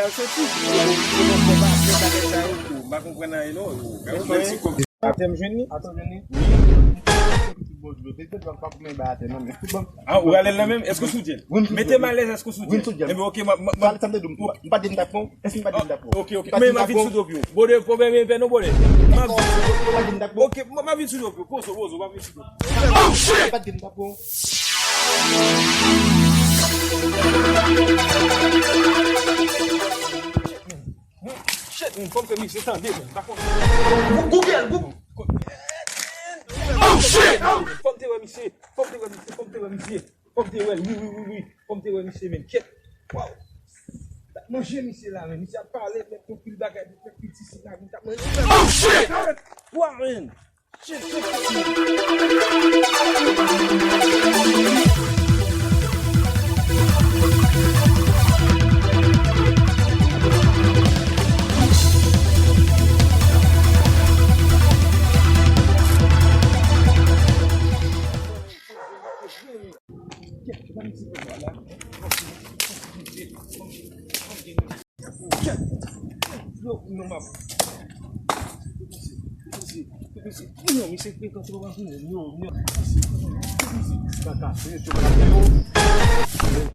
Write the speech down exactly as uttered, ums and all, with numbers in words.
Al soti. Ou konn fè bagay sa yo, ou pa konprann anyen non. Ou menm ti kòb. Atè m jwenn li? Atè w jwenn li? Wi. Bon, jwe. Mete dwa pa pou men ba atè non, men. Ah, ou rale l nan men m? Èske w sou djèl? Mete m alèz, èske w sou djèl? Enben, ok, m ap, m ap, m ap. Sa m te di w, m pa di m t ap pran w. Èske m pa di m t ap pran w? Ok, ok. Men m ap vin sou do pye w. Bode, pwoblèm e pè non, bode. M ap vin sou do pye w. M pa di m t ap pran w. Ok, m ap vin sou do pye w. Poze w, poze w, m ap vin sou do pye w. M pa di m t ap pran w. Shit, man, fò m fè misye tande, man. Pa konn. Google, Google. Oh, shit! Fò m te wè misye, fò m te wè misye, fò m te wè misye. Fò m te wè l, wi, wi, wi, wi. Fò m te wè misye, men. Kèt. Waw. T ap manje misye la, men. Misye ap pale, met yon pil bagay, met pil ti sik la, men t ap manje. Oh, shit! Waw, men. Shit, shit, shit, shit. Yo, non, m ap. Yo, misye frekan twòp avè m, yo, yo. Kaka, se yo, yo.